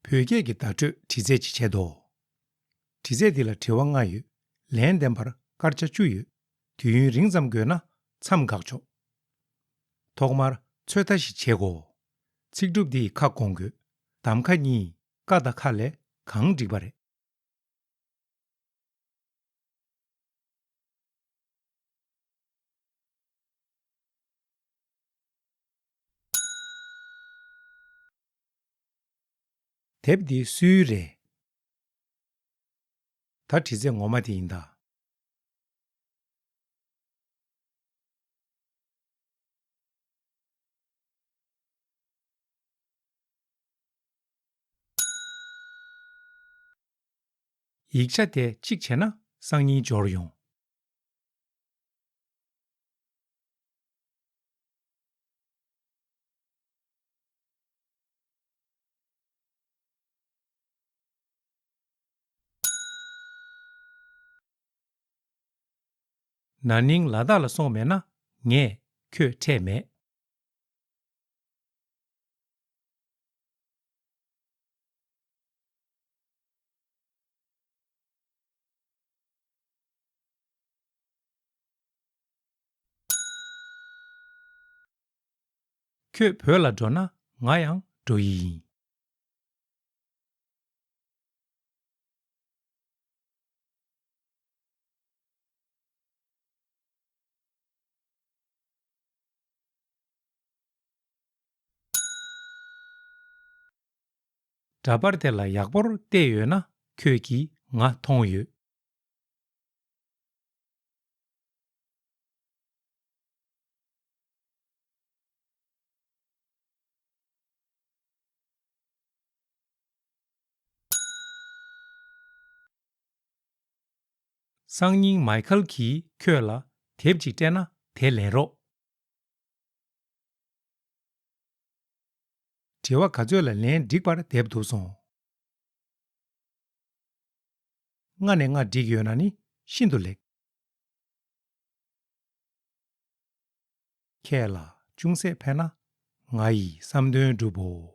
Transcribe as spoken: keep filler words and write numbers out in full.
བོད་སྐད་ཀྱི་བརྡ་སྤྲོད་འདྲི་རྩད་ཅིག་བྱེད་དོ། འདྲི་རྩད་འདི་ལ་དྲི་བ་ལྔ་ཡོད། ལན་འདེབས་པར་སྐར་ཆ་བཅུ་ཡོད། དུས་ཡུན་རིང་ཙམ་དགོས་ན་མཚམས་འགག་ཆོག་ཐོག་མར་ཚོད་ལྟ་ཞིག་བྱེད་དགོ། ཚིག་གྲུབ་འདི་ཁ་སྐོང་དགོས། གདམ་ཁ་གཉིས། ཀ་དང་ཁ་ལས་གང་འགྲིག་པ་རེད། དེབ་འདི་སུའི་རེད། ད་འདྲི་རྩད་ངོ་མ་དེ་ཡིན་ད། ཡིག་ཆ་དེ་གཅིག་བྱས་ན་སང་ཉིན་འབྱོར་ཡོང་། ན་ནིང་ལ་དྭགས་ལ་སོང་མེད་ན་ངས་ཁྱོད་འཕྲད་མེད། ཁྱོད་བོད་ལ་འགྲོ་ན་ང་ཡང་འགྲོ་ཡི་ཡིན། འདྲ་པར་དེ་ལ་ཡག་པོར་བལྟས་ཡོད་ན་ཁྱོད་ཀྱིས་ང་མཐོང་ཡོད། སང་ཉིན་མའི་ཁལ་གྱིས་ཁྱོད་ལ་དེབ་ཅིག་སྤྲད་ན་དེ་ལེན་རོགས། དྲི་བ་ག་ཚོད་ལ་ལན་འགྲིག་པར་དེབ་བསྡུས་སོང་། ལྔ་ནས་ལྔ་འགྲིག་ཡོད་ན་ནི་ཤིན་ཏུ་ལེགས། ཁྱེད་ལ་ཅུང་ཟད་ཕན་ན་ང་ཡི་བསམ་དོན་འགྲུབ་བོ།